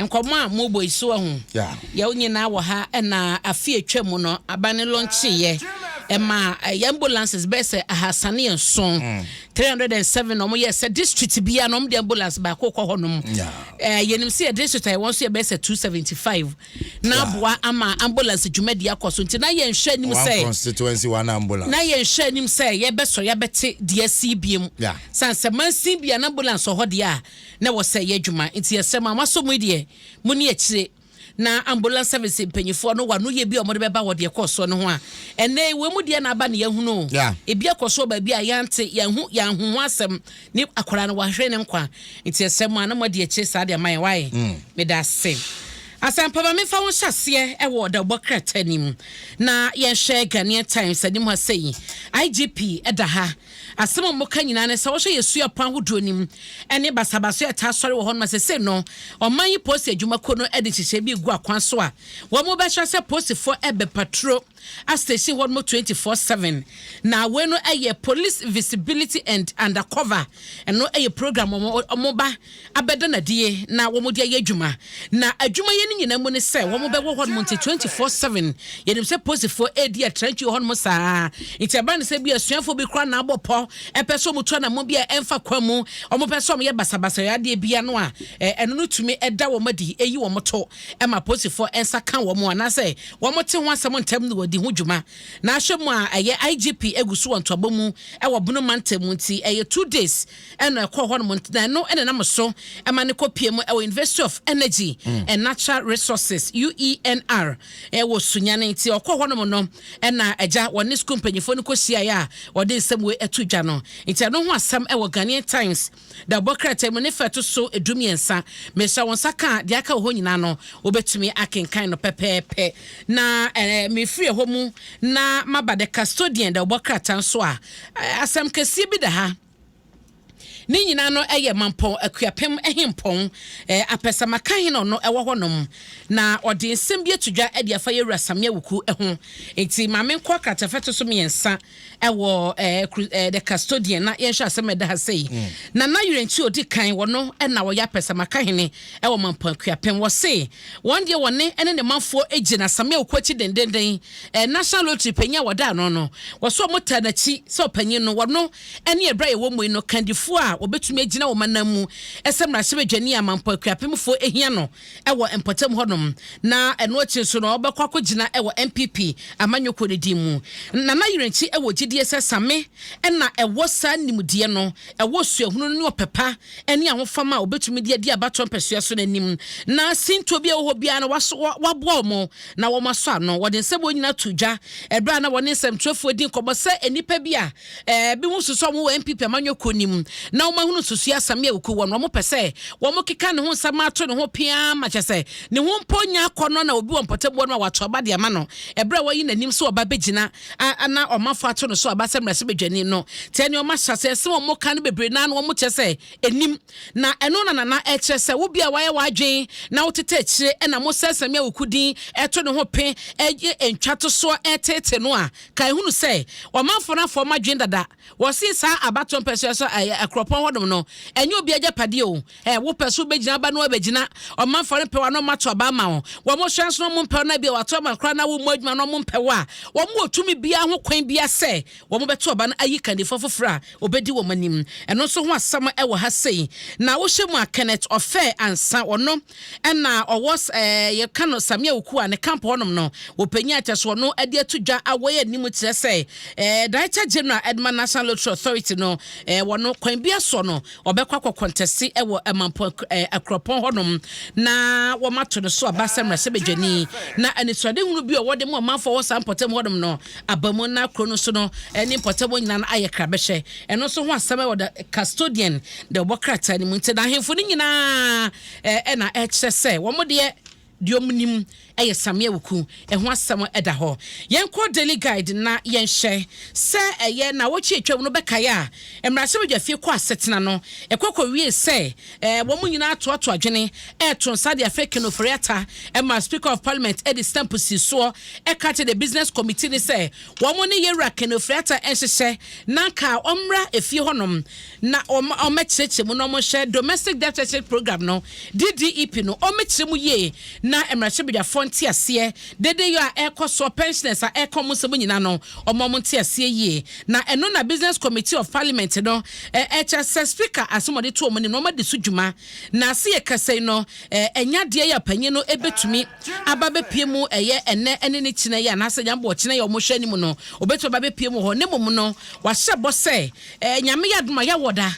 Nkɔmmɔ a mobɔ yi so ahu. Yɛwo nyinaa wɔ ha ɛna afe atwa mu no aba ne launcheeɛ ɛma ɛyɛ ambulances bɛyɛ sɛ 307, 307 na ɔmo yɛ sɛ district bia na ɔmo de ambulance baako kɔ hɔnom. Yɛnim sɛ yɛ district a yɛwɔ nso yɛ bɛyɛ sɛ 275 na aboa ama ambulance dwumadi akɔ so, nti na yɛnhwɛ anim One sɛ constituency, one ambulance. Na yɛnhwɛ anim sɛ yɛbɛsɔre yɛbɛte deɛ si biem san sɛ mansin bia na ambulance wɔ hɔ deɛ a na wɔ sɛ yɛ adwuma, nti yɛsɛ ma masɔ mu yi deɛ mu ne akyire na ambulance service mpanyinfoɔ no wano yɛ bi a wɔde bɛba wɔ deɛ kɔɔ soɔ no ho a ɛnɛ wɔ mu deɛ n'aba ne yɛhunu o. Ebi akɔ so wɔ baabi a yɛante yɛnhu yɛnhu ho asɛm ne akwadaa no wahwɛ ne nkwa, nti ɛsɛ mu a na mo adi akyire saa deɛ ama yɛn wayɛ. Meda ase. Asɛmpa mefa wo hyɛ aseɛ ɛwɔ ɔdawbɔ krataa nim na yɛnhwɛ Ghanaian Times anim ha sɛyi IGP ɛda ha. Asɛm a mmɔka nyinaa ne sɛ wɔhwɛ yɛ suapɔn ahodoɔ nim ɛne basabasa ɛta asɔre wɔ hɔ nom sɛ no ɔman yi polisi adwumakuo no de nhyehyɛ bi gu akwan so a wɔn mo bɛhwɛ sɛ polisifoɔ ɛbɛ patrol a station hɔ nom 24/7, na wei no ɛyɛ police visibility and undercover. Ɛno ɛyɛ program wɔn ba abɛda nadie na wɔn de ayɛ adwuma, na adwuma yɛ no nyinaa mu ne sɛ wɔn bɛwɔ hɔ nom, nti 24/7 yɛnim sɛ polisifoɔ ɛredi atrantwi wɔ hɔ nom saa, nti ɛba ne sɛ bi asuafoɔ bi koraa na abɔ pɔ ɛpɛ sɛ wɔn tu anamɔ bi a ɛmfa kwan mu, wɔn pɛ sɛ wɔn yɛ basabasa adeɛ bia no a ɛno no tumi ɛda wɔn adi ɛyi wɔn to ɛma polisifoɔ ɛnsa ka wɔn anaasɛ wɔn te ho asɛm ntɛm na wɔdi ho dwuma. Na ahwɛ mu a ɛyɛ IGP egu so wɔ ntoabɔ mu ɛwɔ Bono mantam mu, nti ɛyɛ 2 days ɛna ɛkɔ hɔ nom, na ɛno ɛna nam so ɛma ne kɔ pie mu ɛwɔ University of Energy and Natural Resources, UENR, ɛwɔ Sunyane. Nti ɔkɔ hɔ nom no ɛna ɛgya wɔne sukuu mpanyinfoɔ no kɔ hyiaeɛ a wɔde nsɛm wei ɛto dwa no, nti ɛno ho asɛm ɛwɔ Ghanaian Times da bɔ krataa mu ne fɛ to so 13. Mehyɛ wɔn nsa ka deɛ aka wɔ hɔ nyinaa no, wobɛtumi akenkan no pɛpɛɛpɛ. Na mefiri ɛhɔ mu na maba The Custodian da wɔbɔ krataa nso a asɛm kɛseɛ bi da ha. Ne nyinaa no yɛ Mampɔn Akuapem Hempɔn apɛsɛmaka hene ɔno ɛwɔ hɔnom na ɔde nsɛm bi ato dwa de afa yɛwura Samia Wuku ho, nti maame nkɔ kratafɛ to so mmiɛnsa ɛwɔ The Custodian na yɛnhwɛ asɛm ɛda ha sɛyi. Nana Yerɛnkyi odi kan wɔno ɛna wɔyɛ apɛsɛmaka hene ɛwɔ Mampɔn Akuapem. Wɔse wɔn deɛ wɔne ɛne ne manfoɔ gyina Samia Wuku akyi dendenden. National Lottery panyin a wɔda ano no wɔso ɔmo taa n'akyi sɛ ɔpanyin no wɔno ɛne ɛbrɛ a yɛwɔ mu yi no kandifoɔ a wɔbɛtumi agyina wɔn anan mu ɛsɛ mmarahyɛbadwani a Mampɔ Akuapemfoɔ ehia no ɛwɔ mpɔtam hɔnom, na ɛno akyi nso no ɔbɛkɔ akɔgyina ɛwɔ NPP amanyɔkuo no din mu. Nana Yerɛnkyi ɛwɔ gyidie sɛ Same ɛna ɛwɔ saa nimdeɛ no, ɛwɔ suahunu no ne ɔpɛpa ɛne ahofama a wɔbɛtumi de adi abatoɔ mpɛsua so n'anim, na sintuo bi a ɛwɔ hɔ biara no waboa wɔn na wɔn asɔ ano. Wɔde nsɛm wɔn nyinaa to dwa ɛberɛ a na wɔne nsɛmtwerɛfoɔ di nkɔmmɔ sɛ nnipa bi a bi ho soso a wɔwɔ NPP amanyɔkuo nim na wɔn ahunu susu asame a wɔku wɔn wɔn pɛ sɛ wɔn keka ne ho nsɛm ato ne ho pia ma kyɛ sɛ ne ho mpo nya akɔnɔ na obi wɔ mpɔtabuo no a wato aba de ama no ɛberɛ a wɔyi n'anim sɛ ɔba bɛgyina na ɔmafo ato no so aba sɛ mmarahyɛbadwani no tiɛ ne ɔma hyɛ sɛ ɛsɛ wɔn ka no bebree naa no wɔn kyerɛ sɛ enim na ɛno na nana ɛkyerɛ sɛ wo bi a wayɛ w'adwen na wotete akyire ɛna mo sɛ sɛmi a wɔku din ɛto ne ho pe ɛyɛ ntwa to soɔ ɛtete no a ka ehunu sɛ ɔmanfo no afɔ ɔmo adwen dada. Wɔsi saa abatoɔ mpɛsɛ so ɛyɛ akuropɔn hɔnom no ɛnyɛ obi agyapadeɛ o. Wopɛ so wobɛgyina aba no wabɛgyina, ɔmanfo no pɛ wa na ɔmo ato aba ama wo. Wɔn mo hwɛ nso na ɔmo mpɛ na bi a wato ama koraa na wɔn mu adwuma na ɔmo mpɛ wo a, wɔn wɔ tumi biara ho kwan bia sɛ wɔn bɛto aba no ayi kandifoɔ foforɔ a obɛdi wɔn anim. Ɛno nso ho asɛm ɛwɔ ha sei. Na wohyɛ mu a Kenneth Ɔfɛ Ansa ɔno ɛna ɔwɔ yɛka no Samia Wuku a ne camp hɔnom no wɔpanyin akyɛ so ɔno ɛde ato dwa awɔ yɛ anim kyerɛ sɛ Director General Edma National Lottery Authority no wɔno kwan bi asɔ no ɔbɛkɔ akɔ contest ɛwɔ ɛmampɔ akuropɔn hɔnom na wɔn ato no so aba sɛ mmarahyɛbadwani, na anisoadehunu bi a wɔde mu ɔmanfoɔ wɔ saa mpɔtam hɔnom no aba mu na kuro no so no ɛne mpɔtam hɔ nyinaa no ayɛ krabɛhyɛ. Ɛno nso ho asɛm ɛwɔ The Custodian de ɔbɔ krataa no mu, nti na ahemfo no nyinaa ɛna ɛkyerɛ sɛ wɔn deɛ Deɛ ɔmo nim ɛyɛ Sammi Awuku. Ɛho asɛm ɛda hɔ. Yɛnkɔ Daily Guide na yɛnhyɛ sɛ ɛyɛ na wɔkyi atwam no bɛkaeɛ a, mmarahyɛbadwafie kɔ asetena no ɛkɔ kɔwie sɛ wɔn nyinaa atoato adwene ɛɛto nsa de afɛ Ken Ofori-Atta, ɛma Speaker of Parliament ɛde stamp si soɔ, ɛka kyerɛ the Business Committee ne sɛ wɔn ne yɛwura Ken Ofori-Atta ɛnhyehyɛ na nka ɔmmra efie hɔnom na ɔmɛkyerɛkyerɛ mu na ɔmohyɛ domestic debt exchange program no, DDEP no, ɔmɛkyerɛ mu yie na mmarahyɛbadwafoɔ nte aseɛ dede yɛ a ɛkɔ soɔ, pensioners a ɛkɔ ɔmo nsɛm nyinaa no, ɔmo nte aseɛ yie. Na ɛno na Business Committee of Parliament no ɛkyɛ sɛ Speaker asɛm ɔde to ɔmo anim na ɔmo adi so dwuma. Na ase yɛ kasa yi no, ɛnya deɛ yɛ panyin no ebetumi aba bɛpie mu ɛyɛ ɛnɛ ɛne ne kyinɛ yɛ anaasɛ nyambɔ ɔkyinɛ yɛ ɔmo hwɛ anim no, obetumi aba bɛpie mu hɔ. Ne mom no, wahyɛ bɔ sɛ Nyame yɛ adom a, yɛwɔ da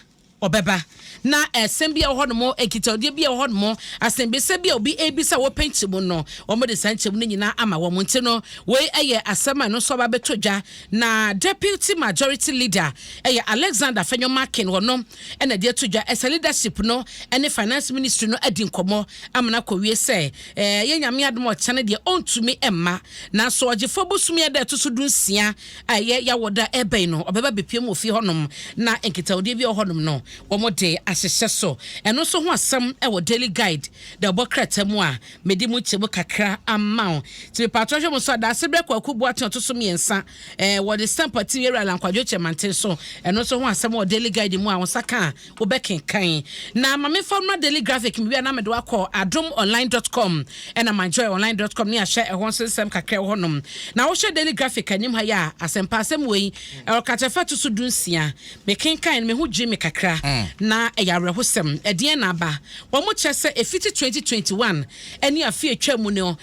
ɔbɛba na ɛsɛm bi a ɛwɔ hɔnom, nkitahodie bi a ɛwɔ hɔnom, asɛmbisa bi a obi ebisa wɔpɛ nkyɛmu no, wɔn de saa nkyɛmu no nyinaa ama wɔn. Nti no, wei ɛyɛ asɛm a ɛno nso aba bɛtɔ dwa. Na Deputy Majority Leader ɛyɛ Alexander Afenyo Markin, wɔ no ɛna de ato dwa ɛsɛ leadership no ɛne Finance Ministry no adi nkɔmɔ amana kɔwie sɛ yɛ Nyame adom, ɔkyɛn deɛ ɔntumi ɛmma, nanso ɔgyefo bosomi ɛda ɛto so 16 a ɛyɛ yɛawɔ da ɛbɛn no, ɔbɛba bepie mu wɔ fie hɔnom na nkitahodie bi a ɛwɔ hɔnom no, wɔn de ahyehyɛ so. Ɛno nso ho asɛm ɛwɔ Daily Guide da ɛbɔ krataa mu a mede mu kyɛ mu kakra ama wo. Nti mepatɔ hwɛ mu so adaase berɛ Kwaku Boaten ɔto so mmiɛnsa wɔde stamp ati yɛwura Alan Kwadwo Kyerematen so. Ɛno nso ho asɛm wɔ Daily Guide mu a wɔn nsa ka a wobɛkenkan. Na maame fa mmra Daily Graphic mi wia na mede wakɔ adomonline.com ɛna myjoyonline.com ne ahyɛ ɛhɔ nso nsɛm kakra ɛwɔ hɔnom. Na wohyɛ Daily Graphic anim ha yi a, asɛmpa asɛm wei ɛwɔ katɛfa to so 16. Mekenkan no, meho gye me kakra na ɛyɛ awerɛhosɛm. Ɛdeɛn na aba? Wɔn mo kyerɛ sɛ ɛfiti 2021 ɛne afe atwa mu no,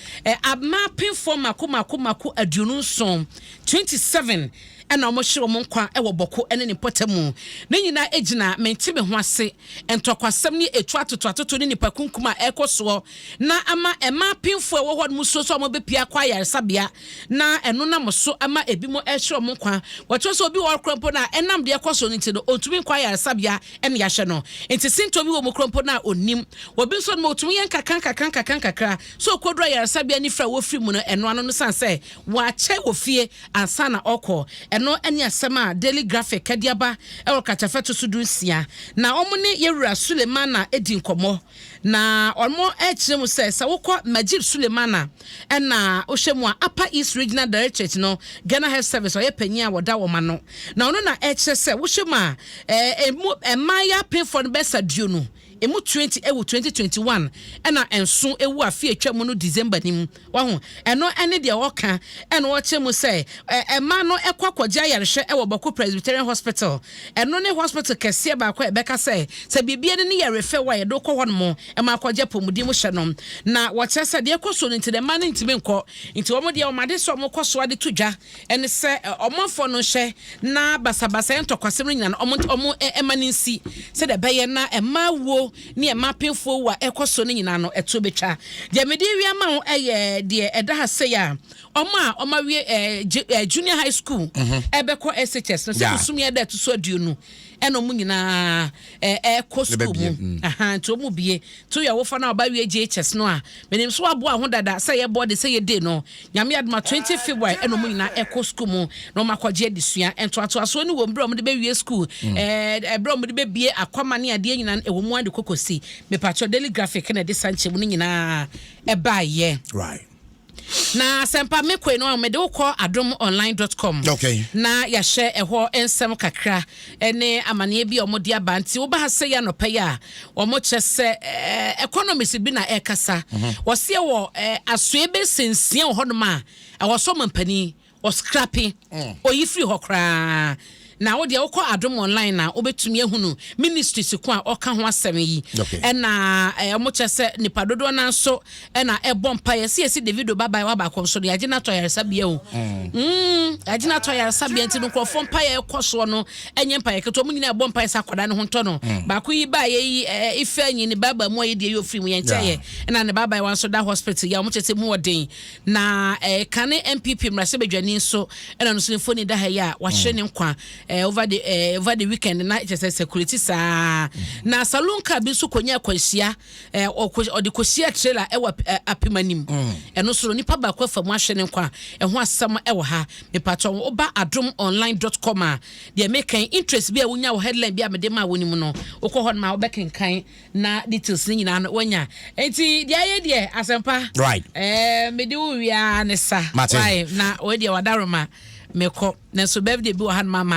ama apemfoɔ mako mako mako 27, 27, ɛna wɔn hyɛ wɔn nkwa ɛwɔ Bawku ɛne ne mpɔtam mu. Ne nyinaa gyina mente me ho ase ntɔkwasɛm ne etu atoto atoto ne nipa kunkum a ɛrekɔ soɔ, na ama ɛma apemfoɔ a ɛwɔ hɔ nom so sɛ wɔn bɛpia akɔ ayaresabea, na ɛno nam so ama ebi mo ɛhyɛ wɔn nkwa. Wɔkyerɛ sɛ obi wɔ hɔ mpo na ɛnam deɛ ɛkɔ so no nti no, ɔntumi nkɔ ayaresabea ɛne yɛahyɛ no. Nti sintɔ bi wɔ mu kora mpo na onim obi nso no, ɔtumi yɛ nkakra nkakra nkakra nkakra so ɔkɔduru ayaresabea ne fira a wɔfiri mu no, ɛno ano no san sɛ wɔakyɛ wɔ fie ansa na ɔkɔ. Ɛno ne asɛm a Daily Graphic ɛde aba ɛwɔ katafɛ to so 16. Na wɔn ne yɛwura Sulemana edi nkɔmmɔ na wɔn ɛkyerɛ mu sɛ wokɔ Majid Sulemana ɛna wohyɛ mu a, Upper East Regional Directorate no, Ghana Health Service, ɔyɛ panyin a wɔda wɔn ano, na ɔno na ɛkyerɛ sɛ wohyɛ mu a, emu mmaa apemfoɔ no bɛsa 20, emu 20 ɛwɔ 2021 ɛna nson ɛwɔ afe atwa mu no December nim. Wahu, ɛno ɛne deɛ ɔka ɛna ɔkyerɛ mu sɛ ɛmaa no ɛkɔ akɔgye ayarehwɛ ɛwɔ Bawku Presbyterian Hospital. Ɛno ne hospital kɛseɛ baako a ɛbɛka sɛ biribi no ne yɛrefɛ wɔ a yɛde kɔ hɔ nom ɛma akɔgye apɔmuden mu hyɛ no. Na wɔkyerɛ sɛ deɛ ɛkɔ so no nti, mmaa no ntumi nkɔ. Nti wɔn deɛ, wɔn ade sɛ wɔn kɔ so ade to dwa ɛne sɛ ɔmanfoɔ no hyɛ na basabasa ntɔkwasɛm no nyinaa no, ɔmo ɛma ne nsi sɛdeɛ ɛbɛyɛ na mmaa wuo ne mmaa apemfoɔ wuo a ɛkɔ so no nyinaa no, ɛto bɛtwa. Deɛ mede wi ama wo ɛyɛ deɛ ɛda ha sɛ a ɔmo a ɔmo awie junior high school ɛbɛkɔ SHS no sɛ bosom yɛ dɛ ɛto so 20 ɛna ɔmo nyinaa ɛkɔ school mu. Nti ɔmo bie to yɛ wofa na ɔba wie JHS no a, menim so aboa ho dada sɛ yɛbɔ de sɛ yɛde no. Nyame adoma, 20 February ɛna ɔmo nyinaa ɛkɔ school mu na ɔmo akɔgye adesua ntoatoasoɔ ne wɔ mmerɛ ɔmo de bɛwie school, ɛberɛ ɔmo de bɛbie akwama ne adeɛ nyinaa ɛwɔ mu ade kɔkɔsi. Mepatwɔ, Daily Graphic na ɛde sa nkyɛmu no nyinaa ɛbaayɛ. Na sɛmpa mekɔi no a, mede wokɔ adomonline.com na yɛahyɛ ɛhɔ nsɛm kakra ne amanneɛ bi a ɔmode aba. Nti woba ha sɛ yɛ anɔpɛ yi a, ɔmo kyerɛ sɛ economist bi na ɛrekasa. Wɔseɛ wɔ asoɛ bɛsɛ 6 wɔ hɔnom a ɛwɔ sɛ ɔmampanin ɔscrap, ɔyi firi hɔ koraa. Na wo deɛ, wokɔ Adom Online na wobɛtumi ahunu ministries ko a ɔka ho asɛm yi. Ɛna ɔmo kyerɛ sɛ nipa dodoɔ no nso ɛna ɛbɔ mpa yɛsi yɛsi Davido babae wa baako nso de yɛagye no atɔ ayaresabea o. Yɛagye no atɔ ayaresabea. Nti no, nkurɔfoɔ mpa yɛ ɛkɔ soɔ no ɛnyɛ mpa yɛ ketewa. Ɔmo nyinaa ɛbɔ mpa yɛ sɛ akwadaa no ho ntɔ no. Baako yi baa yɛ yi ife anyi ne baaba mu a yɛ deɛ yɛ ofiri mu yɛn nkyɛn yɛ ɛna ne baaba wa nso da hospital yɛ. Ɔmo kyerɛ sɛ mu ɔden. Na kane NPP mmarahyɛbadwani nso ɛna no nso ne mfoni da ha yi a wahyɛ ne nkwa. Over the weekend na kyerɛ sɛ security saa na saloon car bi nso kɔnya akwanhyia, ɔde kɔhyia trailer ɛwɔ Apem anim. Ɛno nso no, nipa baako afa mu ahwɛ ne nkwa. Ɛho asɛm ɛwɔ ha. Mepatɔ woba adomonline.com a, deɛ mekan interest bi a wonya wɔ headline bi a mede ma wo no mu no, wokɔ hɔ no ma wobɛkenkan na details no nyinaa no woanya. Enti deɛ ayɛ deɛ asɛmpa mede wo wia ne sa. Mate. Why? Na wei deɛ wadaroma mekɔ, nanso birthday bi wɔ ha no mama.